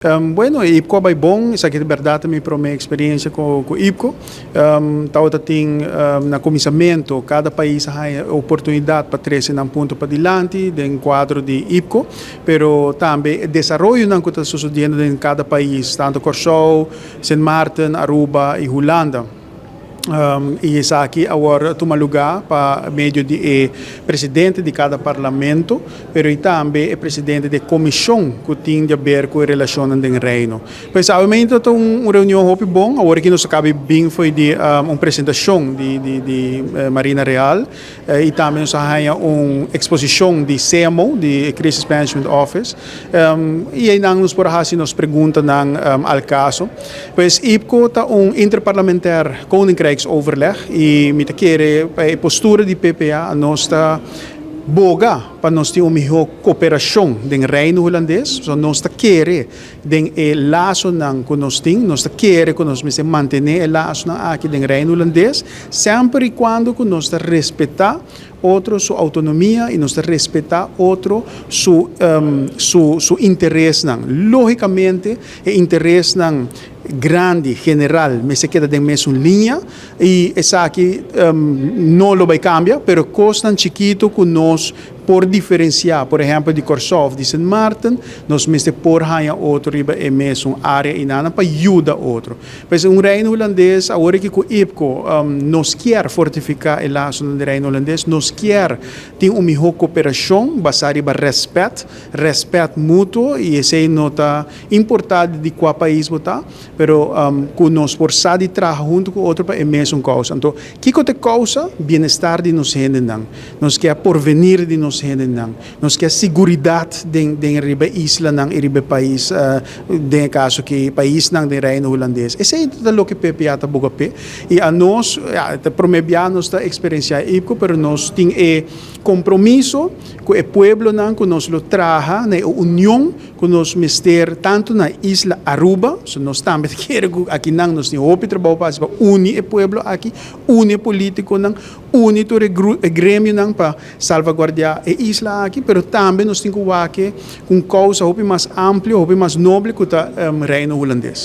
Bueno, IPKO a bai bon, esaki di berdad ta mi prome experiencia cu IPKO. Tawata tin na cuminsamento cada pais a haya e oportunidad pa trece nan punto padilanti den cuadro di IPKO, pero tambe e desaroyonan cu ta sucediendo den cada pais, tanto Corsou, Sint Maarten, Aruba y Hulanda. I esaki awor a tuma lugá pa medio di e presidente di kada parlamento, pero i tambe e presidente di e komishon ku tin di aber ku e relashonnan den Reino. Pues awe ta un reunion hopi bon. Awor aki nos a kaba bin fo'i di un presentashon di di Marina Real i tambe nos a haña un eksposishon di CMO, di e Crisis Management Office, i einan nos por a hasi nos preguntanan al kaso. Pues IPKO ta un interparlamentair koninkrijksoverleg i mi ta kere pa e postura di PPA nos ta boga pa nos tin un mihó koperashon den Reino Hulandes, pasobra nos ta kere den e lasonan ku nos tin, nos ta kere ku nos mester mantené e lasonan aki den Reino Hulandes, semper i kuando ku nos ta respetá otro su autonomia i nos ta respetá otro su su interesnan. Lógicamente e interesnan grandi, general, mester keda den mesun liña i esaki no lo bai kambia, pero kosnan chikitu ku nos por diferensiá, por ehèmpel di Kòrsou òf di Sint Maarten, nos mester por haña otro riba e mesun área i nan pa yuda otro. Pues un Reino Hulandes awor aki ku IPKO nos kier fortifiká e lasonan di Reino Hulandes, nos kier tin un mihó koperashon basá riba rèspèt, rèspèt mutuo i esei no ta importá di kua pais bo ta, pero ku nos por sa di traha huntu ku otro pa e mesun kousa. Anto kiko ta e kousa? Bienestar di nos hendenan. Nos ke porvenir di nos hendenan. Nos ke siguridat den den riba e islanan i riba e pais, den e kaso aki paisnan den Reino Hulandes. Esei ta loke PPA ta boga p'e. I anos, ya, ta promé bia nos ta eksperensiá e IPKO, pero nos tin e kompromiso ku e pueblonan ku nos lo traha na e union ku nos mester tantu na isla Aruba, so nos tambe ta kere ku akinan nos tin hopi trabou pa hasi pa uni e pueblo aki, uni e politikonan, uni tur e gremionan pa salvaguardiá e isla aki, pero tambe nos tin ku wak ku un kousa hopi mas amplio, hopi mas noble ku ta Reino Hulandes.